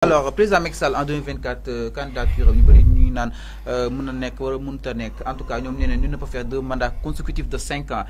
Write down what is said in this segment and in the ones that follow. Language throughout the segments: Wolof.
Alors président Macky Sall en 2024 candidature ñu bëri ñu naan mën na nekk wala mënta nekk en tout cas ñoom ñeneen ñu ne peut faire 2 mandats consécutifs de 5 ans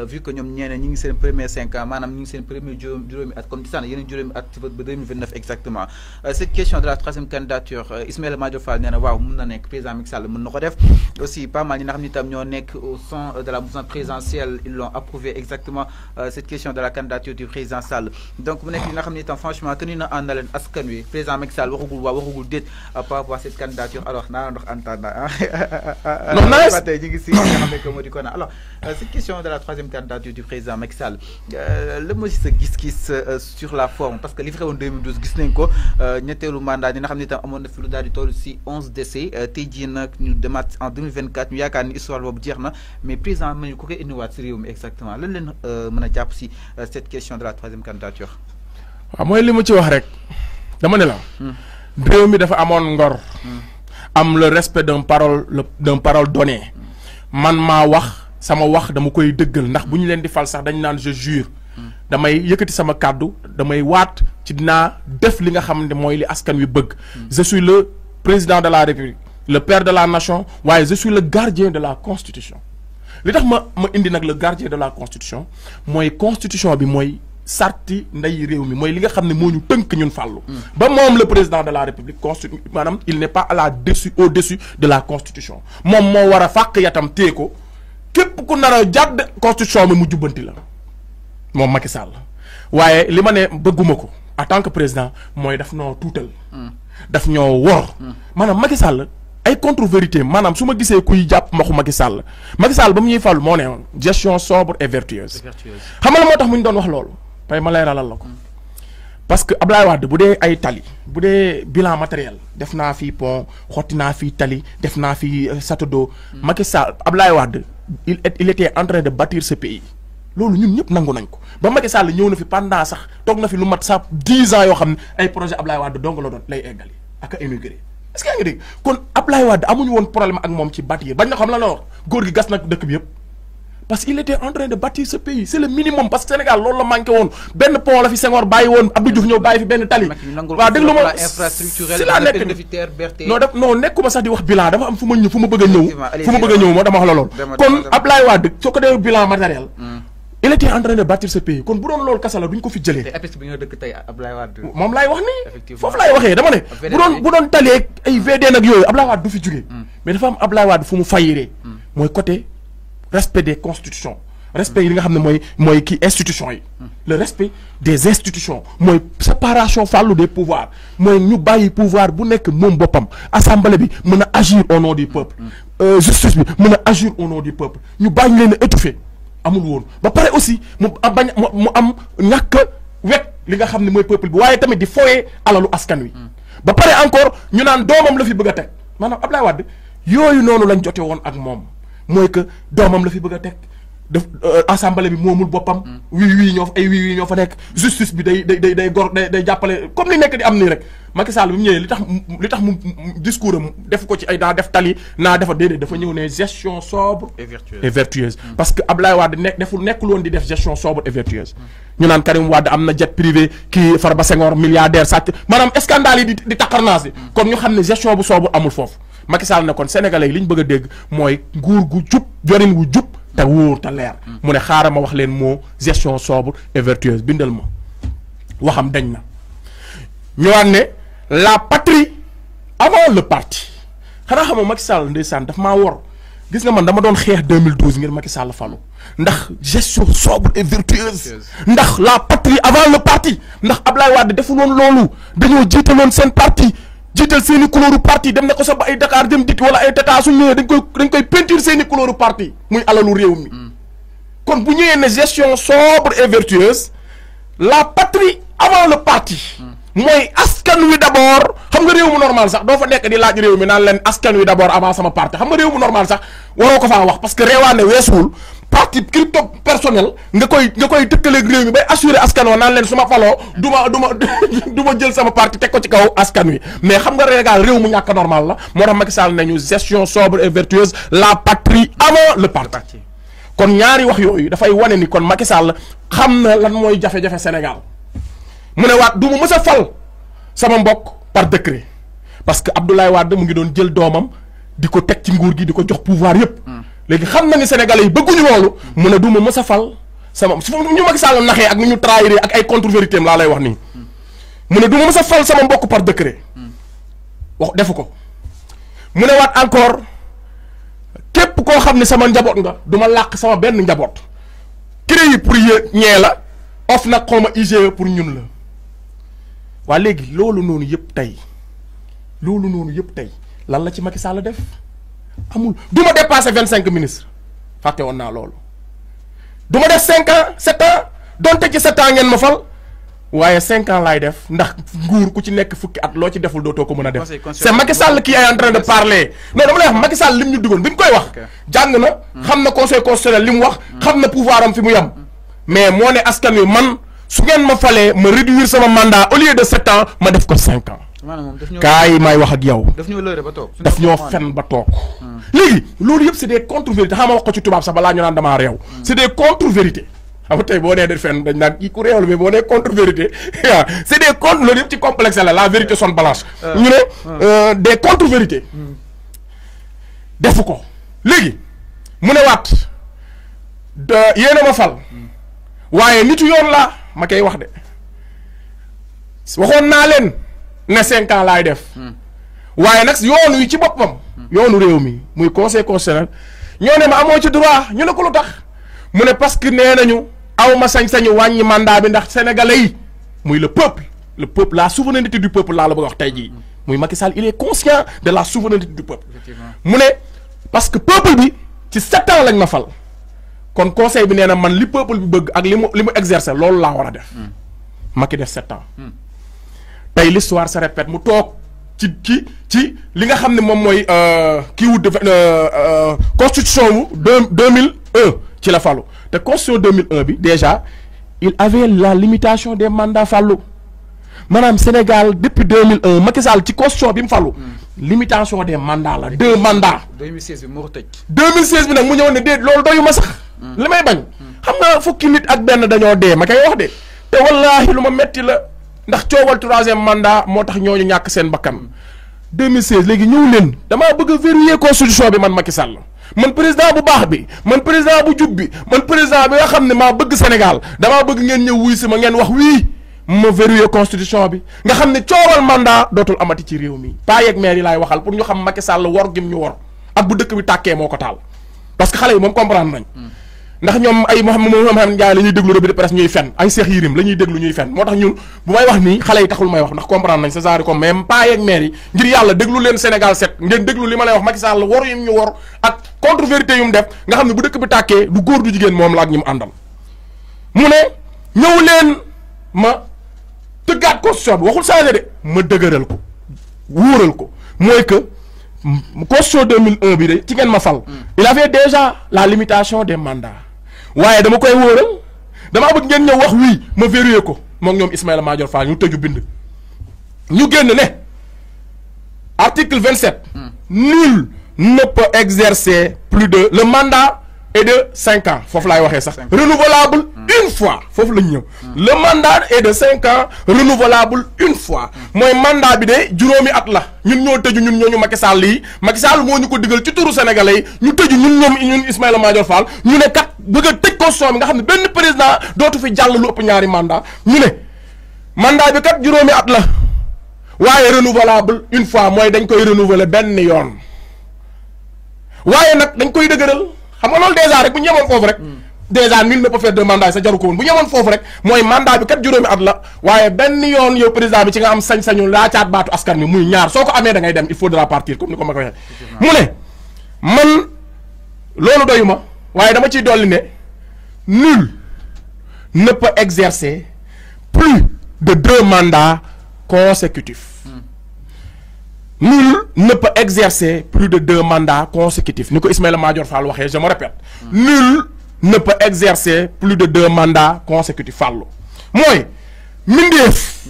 vu que ñoom ñeneen ñi ngi seen premier 5 ans maanaam ñi ngi seen premier juróomi at comme disaan yeneen juróomi at ba 2029 exactement cette question de la 3e candidature Ismaïla Madior Fall nee na waaw mën na nekk président Macky Sall mën na ko def aussi pas mal ñi nga xam ne itam ñoo nekk au sein de la mouvance présidentielle ils l'ont approuvé exactement cette question de la candidature du président Sall donc mu nekk li nga xam ne itam franchement tenu na en haleine askan wi président Macky Sall waxugul waaw waxugul déet par rapport à cette candidature alors naa ndox antanda non nice tey ñu ngi si nga xam ne que moo di ko na alors cette question de la 3e candidature du président Macky Sall le moo si sa gis-gis sur la forme parce que li fi xewoon 2012 gis nañ ko ñetteelu mandat dina xam ne itam amoon na fi lu daal di toll si 11 décès tey jii nag ñu demaat en 2024 ñu yaakaar ni histoire boobu jeex na mais président ma ñu ko koy indiwaat si réew mi exactement lan leen mën a jàpp si cette question de la 3e candidature waaw mooy li mu ci wax rek dama ne la réew mi dafa amoon ngor am le respect d'un parole donnée man maa wax sama wax dama koy dëggal ndax bu ñu leen di fal sax dañ naan je jure damay yëkkati sama kàddu damay waat ci dinaa def li nga xam ne mooy li askan wi bëgg je suis le président de la République le père de la nation waaye je suis le gardien de la constitution li tax ma indi nag le gardien de la constitution mooy constitution bi mooy sarti nday réew mi mooy li nga xam ne moo ñu tënk ñun fàllu ba moom le président de la république maanaam il n'est pas à la au-dessus de la constitution moom moo war a fàq yatam téye ko képp ku nar a jàdd constitution bi mu jubbanti la moom Macky Sall waaye li ma ne bëgguma ko en tant que président mooy daf ñoo tuutal daf ñoo wor maanaam Macky Sall ay contre-vérité maanaam su ma gisee kuy jàpp maxu Macky Sall ba mu ñuy fàllu moo ne woon gestion sobre et vertueuse xam nga la moo tax mu ñu doon wax loolu pay ma leeralal la ko parce que Ablaye Wade bu dee ay tali bu dee bilan matériel def naa fii pont xotti naa fii tali def naa fii château d'eau Macky Sall Ablaye Wade il était en train de bâtir ce pays loolu ñun ñëpp nangu nañ ko ba Macky Sall ñëw na fi pendant sax toog na fi lu mat sax 10 ans yoo xam ne ay projet Ablaye Wade dong la doon lay eggali ak a inauguré est-ce que yaa ngi dégg kon Ablaye Wade amuñu woon problème ak moom ci bâtir bañ na xam la la wax góor gi gas nag dëkk bi yëpp parce qu'il était en train de bâtir ce pays c'est le minimum parce que Sénégal loolu la manqué woon benn pont la fi Senghor bàyyi woon Abdou Diouf ñëw bàyyi fi benn tali waaw déglu ma si laa nekk non nekkuma sax di wax bilan dafa am fu ma bëgg a ñëw moo dama wax la loolu kon Ablaye Wade soo ko dee bilan matériel il était en train de bâtir ce pays kon bu doon loolu kasa la duñ ko fi jëlee moom laay wax nii foofu laay waxee dama ne bu doon talee ay VD nag yooyu Ablaye Wade du fi jógee mais dafa am Ablaye Wade fu mu fayiree mooy côté respect des constitutions respect yi nga xam ne mooy kii institutions yi le respect des institutions mooy séparation fàllu des pouvoirs mooy ñu bàyyi pouvoir bu nekk moom boppam assemblée bi mën a agir au nom du peuple justice bi mën a agir au nom du peuple ñu bàyyi leen a étouffer amul woon ba pare aussi mu am ñàkk wekk li nga xam ne mooy peuple bi waaye tamit di foyee alalu askan wi ba pare encore ñu naan doomam la fi bëgg a teg maanaam Ablaye Wade yooyu noonu lañ jote woon ak moom mooy que doomam la fi bëgg a teg def assemblée bi moomul boppam wii ñoo fa nekk justice bi day jàppale comme li nekk di am nii rek Macky Sall bi mu ñëwee li tax mu discours am def ko ci ay naa def tali naa defa déedéet dafa ñëw ne gestion sobre et vertueuse parce que Ablaye Wade nekkul woon di def gestion sobre et vertueuse ñu naan Karim Wade am na jet privé kii Farba Senghor milliardaire sàcc maanaam scandale yi di taqarnaas yi kon ñu xam ne gestion bu sobre amul foofu Macky Sall ne kon sénégalais yi li ñu bëgg a dégg mooy nguur gu jub yorin wu jub te wóor te leer mu ne xaaral ma wax leen moo gestion sobre et vertueuse bindal ma waxam dañ na ñëwaat ne la patrie avant le parti xanaa xamoo Macky Sall ndeysaan daf maa wor gis nga man dama doon xeex 2012 ngir Macky Sall falu ndax gestion sobre et vertueuse ndax la patrie avant le parti ndax Ablaye Wade deful woon loolu dañoo jiitaloon seen parti jiital seeni couleur parti dem ne ko sa ba ay Dakar dem dikk wala ay Tata su ñëwee dañ koy peinture seeni couleur parti muy alalu réew mi kon bu ñëwee ne gestion sobre et vertueuse la patrie avant le parti mooy askan wi d'abord xam nga réew mu normal sax doo fa nekk di laaj réew mi naan leen askan wi d'abord avant sama parti xam nga réew mu normal sax waroo ko faa wax parce que réewaane weesuwul parti crypto personnel nga koy tëkkaleeg réew mi bay assurer askan wa naan leen su ma faloo du ma jël sama parti teg ko ci kaw askan wi mais xam nga réew mu ñàkk normal la moo tax Macky Sall nañu gestion sobre et vertueuse la patrie avant le parti kon ñaari wax yooyu dafay wane ni kon Macky Sall xam na lan mooy jafe-jafe Sénégal mu ne waat du ma mës a fal sama mbokk par décret parce que Abdoulaye Wade mu ngi doon jël doomam di ko teg ci nguur gi di ko jox pouvoir yëpp. léegi xam na ni sénégalais yi bëgguñu loolu. mu ne du ma mës a fal sama su ñu Macky Sall naxee ak ni ñu trahiré ak ay contre-vérité am laa lay wax nii. mu ne du ma mës a fal sama mbokk par décret. wax defu ko. mu ne waat encore képp koo xam ne sama njaboot nga du ma làq sama benn njaboot. CREI yi pour ñee la of nag xaw ma IGE pour ñun la. waa léegi loolu noonu yëpp tey lan la ci Macky Sall def amul du ma dépassé 25 ministres fàtte woon naa loolu du ma def 5 ans 7 ans donte ci 7 ans ngeen ma fal waaye 5 ans laay def ndax nguur ku ci nekk fukki at loo ci deful dootoo ko mën a def. c'est Macky Sall qui est en train de parler non dama lay wax Macky Sall lim ñu dugoon bi ñu koy wax. jàng na xam na conseil constitutionnel li mu wax. xam na pouvoir am fi mu yem. mais moo ne askan wi man su ngeen ma falee ma réduire sama mandat au lieu de 7 ans ma def ko 5 ans. kaay may wax ak yow. daf ñoo fen ba toog. léegi loolu yëpp c'est des contre-vérités xam nga wax ko ci tubaab sax balaa ñu naan damaa réew. c'est des contre-vérités. xam nga tey boo nee de fen dañ naan kii ku réewlu mais boo nee contre-vérité waaw c'est des contre loolu yëpp ci complexe la vérité sonne blanche. ñu ne des contre-vérités. defu ko léegi mu ne waat yéen a ma fal. waaye nitu yoon laa ma koy wax de waxoon naa leen. ne 5 ans laay def. waaye nag yoonu yi ci boppam. yoonu réew mi muy conseil constitutionnel ñoo ne ma amoo ci droit ñu ne ko lu tax mu ne parce que nee nañu aw ma sañ-sañu wàññi mandat bi ndax sénégalais yi muy le peuple la souveraineté du peuple laa la bëgg a wax tey jii muy Macky Sall il est conscient de la souveraineté du peuple. mu ne parce que peuple bi ci 7 ans lañ ma fal kon conseil bi nee na man li peuple bi bëgg ak li mu exercer loolu laa war a def. Macky def 7 ans. tey l'histoire se répète mu toog ci li nga xam ne moom mooy kii wu constitution wu 2001 ci la fallu te constitution 2001 bi déjà il avait la limitation des mandats fallu maanaam Sénégal depuis 2001 Macky Sall ci constitution bi mu fallu limitation des mandats la 2 mandats. 2016 bi moo ko tëj. 2016 bi nag mu ñëw ne déet loolu doyu ma sax. li may bañ. xam nga fukki nit ak benn dañoo dee ma koy wax de te wallaahi lu ma metti la. ndax coowal 3e mandat moo tax ñooñu ñàkk seen bakkan 2016 léegi ñëw leen damaa bëgg a verrouiller constitution bi man Macky Sall man président bu baax bi man président bu jub bi man président bi nga xam ne maa bëgg Sénégal damaa bëgg ngeen ñëw wuy si ma ngeen wax wii ma verrouiller constitution bi nga xam ne coowal mandat dootul amati ci réew mi paa yeeg maire yi laay waxal pour ñu xam Macky Sall wor gim ñu wor ak bu dëkk bi tàkkee moo ko taal parce que xale yi moom comprendre nañ. ndax ñoom ay Mouhamed Ndiaye la ñuy déglu revue de presse ñuy fen ay Cheikh Yérim la ñuy déglu ñuy fen moo tax ñun bu may wax nii xale yi taxul may wax ndax comprendre nañ sa genre comme même paa yeeg maire yi ngir yàlla déglu leen Sénégal 7 ngeen déglu li ma lay wax Macky Sall wor yum ñu wor ak contre-vérité yu mu def nga xam ne bu dëkk bi tàkkee du góor du jigéen moom la ak ñi mu àndal mu ne ñëw leen ma tëggaat constitution bi waxul changé de ma dëgëral ko wóoral ko mooy que constitution 2001 bi de ci ngeen ma fal il avait déjà la limitation des mandats waaye dama koy wóoral damaa bëgg ngeen ñëw wax wii ma verrouillé ko moom ñoom Ismaïla Madior Fall ñu tëju bind ñu génn ne article 27 nul ne peut exercer plus de le mandat est de 5 ans foofu laay waxee sax renouvelable une fois foofu lañ ñëw le mandat est de 5 ans renouvelable une fois mooy mandat bi de juróomi at la ñun ñoo tëju ñun ñooñu Macky Sall yi Macky Sall moo ñu ko digal ci turu sénégalais yi ñu tëju ñun Ismaïla Madior Fall ñu ne kat bëgg a tëj constitution bi nga xam ne benn président dootu fi jàll lu ëpp ñaari mandat ñu ne mandat bi kat juróomi at la waaye renouvelable une fois mooy dañ koy renouveler benn yoon waaye nag dañ koy dëgëral xam nga loolu déjà rek bu ñu yemoon foofu rek déjà nul ne peut faire 2 mandats sa jaru ko woon bu ñu yemoon foofu rek mooy mandat bi kat juróomi at la waaye benn yoon yow président bi ci nga am sañ-sañu laacaat baatu askan mi muy ñaar soo ko amee da ngay dem il faudra partir comme ni ko ma ko waxee mu ne man loolu doyu ma waaye dama ciy dolli ne nul ne peut exercer plus de 2 mandats consécutifs nul ne peut exercer plus de 2 mandats consécutifs ni ko Ismaïla Madior Fall waxee je me répète nul ne peut exercer plus de 2 mandats consécutifs Fallu mooy mindeef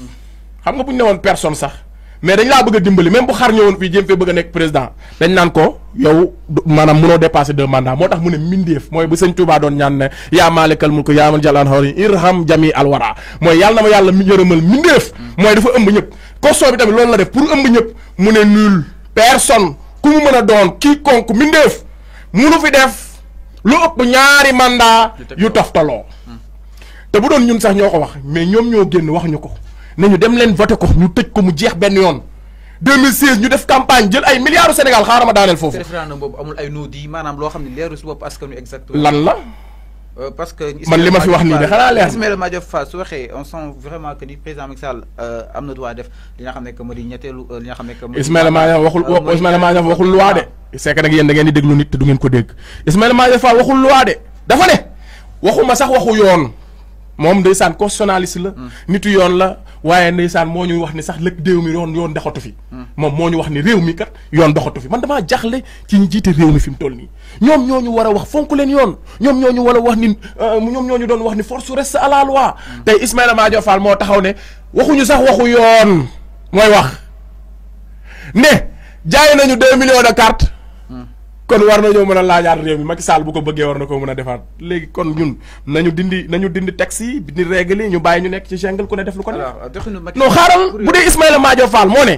xam nga bu ñu ne woon personne sax mais dañ laa bëgg a dimbali même bu xar ñëwoon fii jéem fee bëgg a nekk président dañ naan ko yow maanaam mënoo dépasser 2 mandats moo tax mu ne mindeef mooy bu sëñ Touba doon ñaan ne yaa maalikal mulk yaa man jalaan xawri irham jami alwara mooy yàlla na ma yàlla yërëmal mindeef mooy dafa ëmb ñëpp constitution bi tamit loolu la def pour ëmb ñëpp mu ne nul personne ku mu mën a doon quiconque mindeef munu fi def lu ëpp ñaari mandat yu toftaloo te bu doon ñun sax ñoo ko wax mais ñoom ñoo génn wax ñu ko ne ñu dem leen voté ko ñu tëj ko mu jeex benn yoon 2016 ñu def campagne jël ay milliards au Sénégal xaaral ma daaneel foofu. référendum boobu amul ay no-di maanaam loo xam ne leeru si bopp askan wi exactement. lan la. parce que man li ma fi wax nii de xanaa leer Ismaïla Madior Fall su waxee on sent vraiment que ni président Macky Sall am na droit def li nga xam ne que moo di ñetteelu li nga xam ne que. Ismaïla Madior waxul loi de. c'est que nag yéen da ngeen di déglu nit te du ngeen ko dégg Ismaïla Madior Fall waxul loi de dafa ne waxuma sax waxu yoon moom ndeysaan constitutionnaliste la. nitu yoon la waaye ndeysaan moo ñu wax ni sax lëkk réew mi yoon doxatu fi. moom moo ñu wax ni réew mi kat yoon doxatu fi man damaa jaxle ci ñi jiite réew mi fi mu toll nii ñoom ñoo ñu war a wax fonk leen yoon ñoom ñoo ñu war a wax ni ñoom ñoo ñu doon wax ni force reste à la loi. tey Ismaïla Madior Fall moo taxaw ne waxuñu sax waxu yoon mooy wax ne jaay nañu 2 millions de cartes. kon war nañoo mën a laajaat réew mi Macky Sall bu ko bëggee war na koo mën a defaat léegi kon ñun nañu dindi texte yi dindi règle yi ñu bàyyi ñu nekk ci jungle ku ne def lu ko ne. non xaaral bu dee Ismaïla Madior Fall moo ne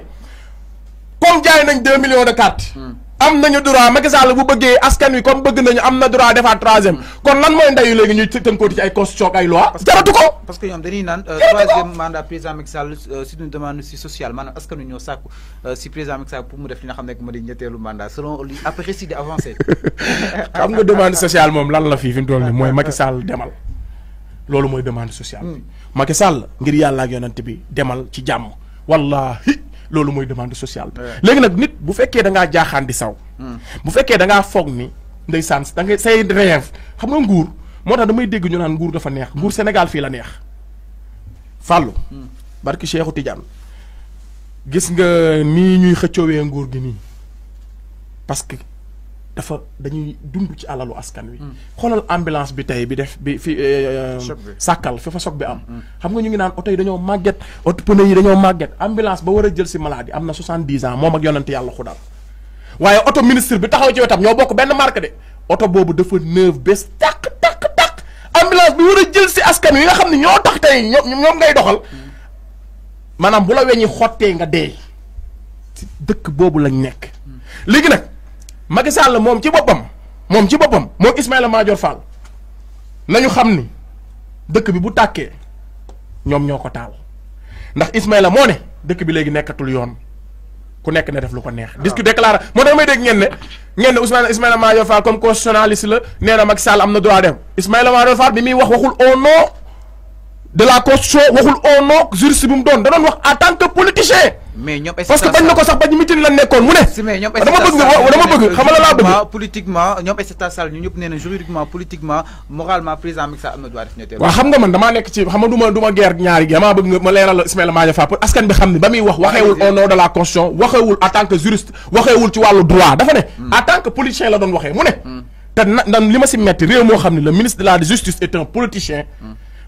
comme jaay nañ 2 millions de cartes. am nañu droit Macky Sall bu bëggee askan wi comme bëgg nañu am na droit defaat 3e kon lan mooy ndeyu léegi ñuy tënkooti ci ay constitution ak ay loi jaratu ko. parce que ñoom dañuy naan 3e mandat président Macky Sall c'est une demande si sociale maanaam askan wi ñoo sàkku si président Macky Sall pour mu def li nga xam ne moo di ñetteelu mandat selon lui après récit de avancé. xam nga demande sociale moom lan la fii fi mu toll nii mooy Macky Sall demal loolu mooy demande sociale. Macky Sall ngir yàlla ak yonent bi demal ci jàmm wallahi loolu mooy demande sociale bi. léegi nag nit bu fekkee da ngaa jaaxaan di saw. bu fekkee da ngaa foog ni ndeysaan da ngay say rêve xam nga nguur moo tax damay dégg ñu naan nguur dafa neex nguur Sénégal fii la neex. Fallou. barki Cheikhou Tidiane gis nga nii ñuy xëccoowee nguur gi nii parce que dañuy dund ci alalu askan wi. xoolal ambulance bi tey bi def bi fi sàkkal fi fa soog bi am. xam nga ñu ngi naan oto yi dañoo màgget oto pneu yi dañoo màgget ambulance ba war a jël si malade am na 70 ans moom ak yonante yàlla xudal waaye oto ministre bi taxaw ci wetam ñoo bokk benn marque de oto boobu dafa neuf bés tàq ambulance bi war a jël si askan wi nga xam ne ñoo tax tey ñoom ngay doxal maanaam bu la weñi xottee nga dee ci dëkk boobu lañ nekk léegi nag. Macky Sall moom ci boppam moom Ismaïla Madior Fall nañu xam ni dëkk bi bu tàkkee ñoom ñoo ko taal ndax Ismaïla moo ne dëkk bi léegi nekkatul yoon ku nekk ne def lu ko neex. disque déclaré moo tax may dégg ngeen ne Ismaïla Madior Fall comme constitutionnaliste la nee na Macky Sall am na droit dem Ismaïla Madior Fall bi muy wax waxul au nom de la constitution waxul au nom juriste bi mu doon da doon wax en tant que politicien. mais ñoom parce que bañ na ko sax bañ mitin la nekkoon mu ne. dama bëgg xam nga laa bëgg. politiquement ñoom Aïssata Tall ñu ñëpp nee na juridiquement politiquement moralement président Macky Sall am na droit def ñetteel. waaw xam nga man damaa nekk ci xam nga du ma guerre ñaari gi damaa bëgg nga ma leeral Ismaïla Madior Fall pour askan bi xam ne ba muy wax waxeewul au nom de la constitution waxeewul en tant que juriste waxeewul ci wàllu droit dafa ne. en tant que politicien la doon waxee mu ne. te li ma si metti réew moo xam ne le ministre de la justice est un politicien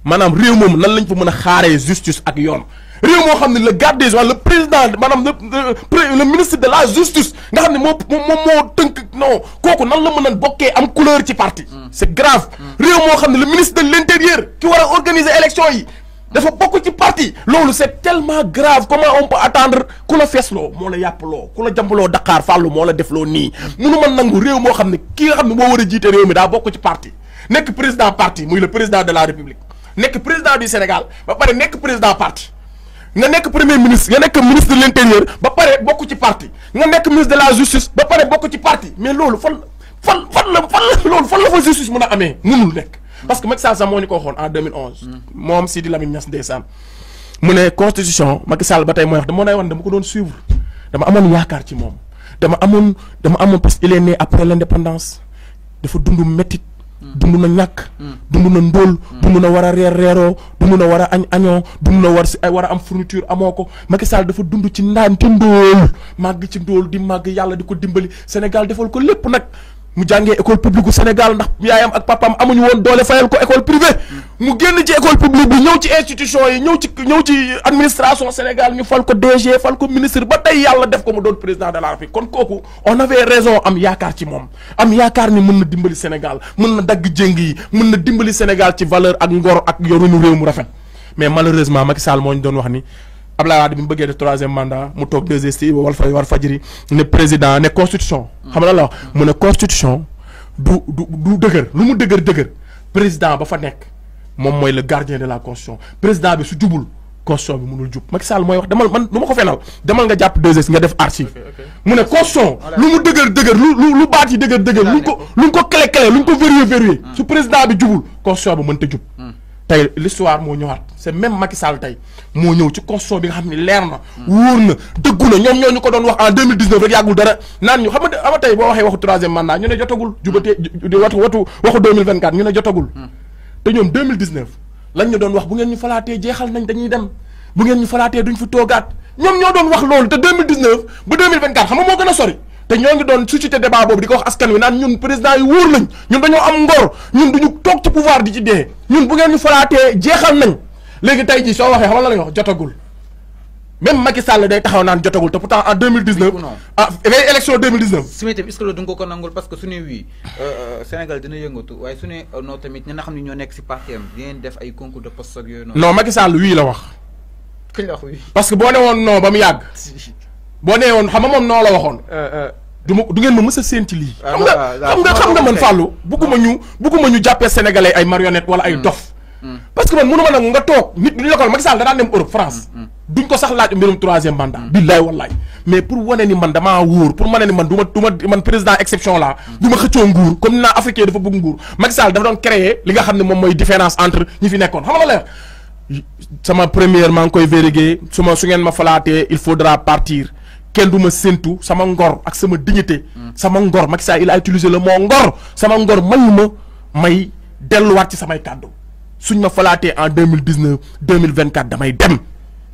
maanaam réew moom nan lañ fa mën a xaaree justice ak yoon réew moo xam ne le garde des Sceaux le président maanaam le ministre de la justice nga xam ne moo tënk non kooku nan la mën a bokkee am couleur ci parti c'est grave réew moo xam ne le ministre de l'intérieur ki war a organiser élection yi dafa bokk ci parti loolu c'est tellement grave comment on peut attendre ku la feesloo moo la yàppaloo ku la jàmpaloo Dakar Fallou moo la defloo nii munu ma nangu réew moo xam ne ki nga xam ne moo war a jiite réew mi daa bokk ci parti nekk président parti muy le président de la République nekk président du Sénégal ba pare nekk président parti nga nekk premier ministre nga nekk ministre de l'intérieur ba pare bokk ci parti nga nekk ministre de la justice ba pare bokk ci parti mais loolu fan la fa justice mën a amee mënul nekk parce que Macky Sall sax moo ñu ko waxoon en 2011 moom Sidi Lamine Niass ndeysaan mu ne constitution Macky Sall ba tey mooy wax dama lay wan dama ko doon suivre dama amoon yaakaar ci moom dama amoon parce que il est né après l'indépendance dafa dund métit dund na ñàkk dund na ndóol dund na war a reeroo dund na war a añoo dund na war a am fourniture amoo ko Macky Sall dafa dund ci ndaan te ndóol màgg ci ndóol di màgg yàlla di ko dimbali Sénégal defal ko lépp nag mu jàngee école publique au Sénégal ndax yaayam ak papam amuñu woon doole fayal ko école privée mu génn ci école publique bi ñëw ci institution yi ñëw ci administration Sénégal ñu fal ko DG fal ko ministre ba tey yàlla def ko mu doon président de la République kon kooku on avait raison am yaakaar ci moom am yaakaar ni mën na dimbali Sénégal mën na dagg jéng yi mën na dimbali Sénégal ci valeur ak ngor ak yorunu réew mu rafet mais malheureusement Macky Sall moo ñu doon wax ni Abdoulaye Wade bi mu bëggee def 3e mandat mu toog 2STV Walfadjri ne président ne constitution. xam nga la wax mu ne constitution du dëgër lu mu dëgër président ba fa nekk moom mooy le gardien de la constitution président bi su jubul constitution bi mënul jub Macky Sall mooy wax demal man lu ma ko fenal demal nga jàpp 2S nga def archive mu ne constitution lu mu dëgër lu baat yi dëgër luñ ko clé luñ ko verrouillé su président bi jubul constitution bi mënta jub. tey l'histoire moo ñëwaat c'est même Macky Sall tey moo ñëw ci constitution bi nga xam ne leer na wóor na dëggu na ñoom ñoo ñu ko doon wax en 2019 rek yàggul dara naan ñu xam nga tey boo waxee waxu 3e mandat ñu ne jotagul jubatee waxu 2024 ñu ne jotagul te ñoom 2019 lañ ñu doon wax bu ngeen ñu falaatee jeexal nañ dañuy dem bu ngeen ñu falaatee duñ fi toogaat ñoom ñoo doon wax loolu te 2019 ba 2024 xam nga moo gën a sori te ñoo ngi doon suscité débat boobu di ko wax askan wi naan ñun président yi wóor lañ ñun dañoo am ngor ñun duñu toog ci pouvoir di ci dee ñun bu ngeen ñu falaatee jeexal nañ léegi tey jii soo waxee xam la lañuy wax jotagul même Macky Sall day taxaw naan jotagul te pourtant en 2019 élection 2019 su may tamit est-ce que loolu du nga ko nangul parce que su ne wii Sénégal dina yëngatu waaye su ne non tamit ñi nga xam ne ñoo nekk si parti am di ngeen def ay concours de poste ak yooyu noonu. non Macky Sall wii la wax kañ la wax wii parce que boo ne woon non ba mu yàgg boo nee woon xam nga moom noo la waxoon du ngeen ma mës a séen ci lii xam nga man Fallou bugguma ñu jàppee sénégalais ay marionnette wala ay dof parce que man mënu ma nag nga toog nit duñu la ko Macky Sall da daan dem Europe France duñ ko sax laaj mbirum 3e mandat billaay wallaay mais pour wane ni man damaa wóor pour wane ni man du ma man président exception la du ma xëccoo nguur comme naa africain dafa bëgg nguur Macky Sall dafa doon créer li nga xam ne moom mooy différence entre ñi fi nekkoon xam nga la sama première maa ngi koy vérifier su ngeen ma falaatee il faudra partir kenn du ma séntu sama ngor ak sama dignité sama ngor Macky Sall il a utilisé le mot ngor sama ngor may delluwaat ci samay kàddu suñ ma falaatee en 2019 2024 damay dem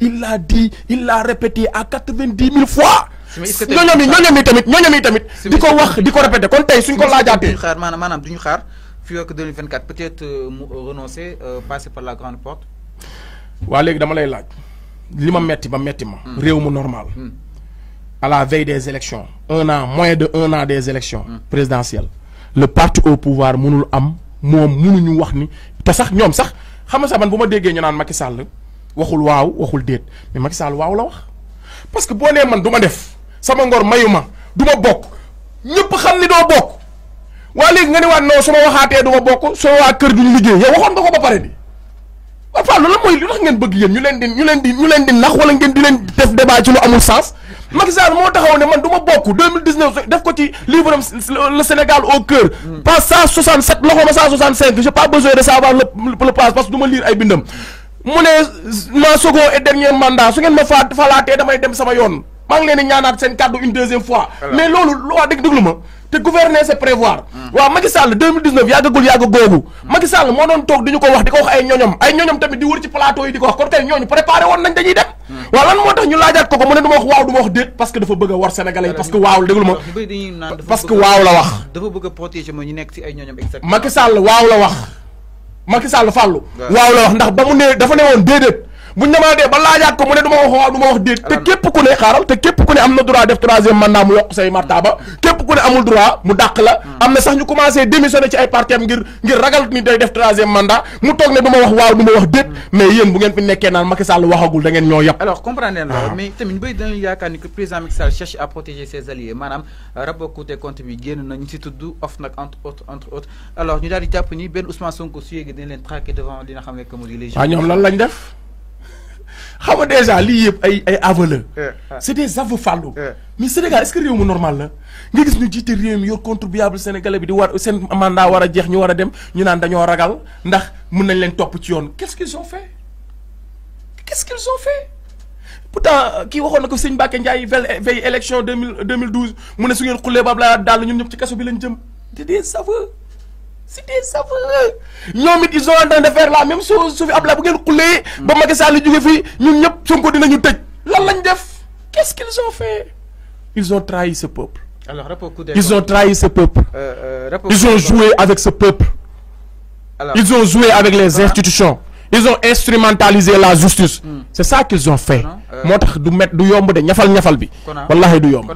il l'a dit il l'a répété à 90 000 fois. ñooñam yi tamit di ko wax di ko répété kon tey suñ ko laajaatee. xaar maanaam duñu xaar fii ak 2024 peut-être mu renoncer passer par la grande porte. waa léegi dama lay laaj li ma metti ma réew mu normal. à la veille des élections moins de 1 an des élections présidentielles le parti au pouvoir mënul am moom mënuñu wax ni te sax ñoom sax xam nga sax man bu ma déggee ñu naan Macky Sall waxul waaw waxul déet mais Macky Sall waaw la wax parce que boo nee man du ma def sama ngor mayu ma du ma bokk ñëpp xam ni doo bokk waa léegi nga ne waat non su ma waxaatee du ma bokk soo waa kër duñu liggéey yow waxoon nga ko ba pare di waaw Fall loolu mooy lu tax ngeen bëgg yéen ñu leen di nax wala ngeen di leen def débat ci lu amul sens Macky Sall moo taxaw ne man du ma bokk 2019 def ko ci livre le Sénégal au cœur. pas 167 loxo ma 165 j'ai pas besoin de savoir le passe parce que du ma lire ay bindam. mu ne ma second et dernier mandat su ngeen ma falaatee damay dem sama yoon maa ngi leen di ñaanaat seen kàddu une deuxième fois. mais loolu waa déglu ma te gouverner c'est prévoir. waaw Macky Sall 2019 yàgg googu. Macky Sall moo doon toog di ñu ko wax di ko wax ay ñoñom tamit di wër ci plateau yi di ko wax kon kay ñooñu préparé woon nañ dañuy dem. waaw lan moo tax ñu laajaat ko mu ne du ma wax waaw du ma wax déet parce que dafa bëgg a war sénégalais yi parce que waaw déglu ma parce que waaw la wax. dafa bëgg a protéger mooy ñu nekk ci ay ñoñom exactement. Macky Sall waaw la wax Macky Sall Fallou. waaw la wax ndax ba mu ne dafa ne woon déedéet buñ demaatee ba laajaat ko mu ne du ma wax waaw du ma wax déet te képp ku ne xaaral te képp ku ne am na droit def 3e mandat mu yokk say martaba képp ku ne amul droit mu dàq la am na sax ñu commencé démissionner ci ay partem ngir ragal ni day def 3e mandat mu toog ne du ma wax waaw du ma wax déet mais yéen bu ngeen fi nekkee naan Macky Sall waxagul da ngeen ñoo yàpp. alors comprendre la mais tamit ñu bëri dañu yaakaar ni que président Macky Sall cherche à protéger ses alliés maanaam rapport Cour des comptes bi génn na ñu si tudd OFNAC entre autres alors ñu daal di jàpp ni benn Ousmane Sonko su yéegi dañ leen traquer devant li nga xam ne que mu di les ñoom lan lañ def xam nga déjà lii yëpp ay aveux la c'est des aveux Fallou mais Sénégal est-ce que réew mu normal la nga gis ñu jiite réew mi yor contribuable sénégalais bi di war seen mandat war a jeex ñu war a dem ñu naan dañoo ragal ndax mën nañ leen topp ci yoon qu'est-ce qu'ils ont fait pourtant kii waxoon na ko sëñ Mbacké Ndiaye veille élection 2012 mu ne su ngeen xullee ba Abdoulaye daal ñun ñëpp ci kaso bi lañ jëm c'est des aveux ñoom it ils sont en train de faire la même chose su fi Abdoulaye bu ngeen xullee ba Macky Sall jóge fii ñun ñëpp Sonko dinañu tëj lan lañ def qu'est-ce qu'ils ont fait ils ont trahi ce peuple Alors, ils ont trahi ce peuple. Ils ont joué avec ce peuple. Alors, ils ont joué avec les institutions. Ils ont instrumentalisé la justice. C'est ça qu'ils ont fait. Moo tax du met du yomb de ñafal bi. Wallahi du yomb.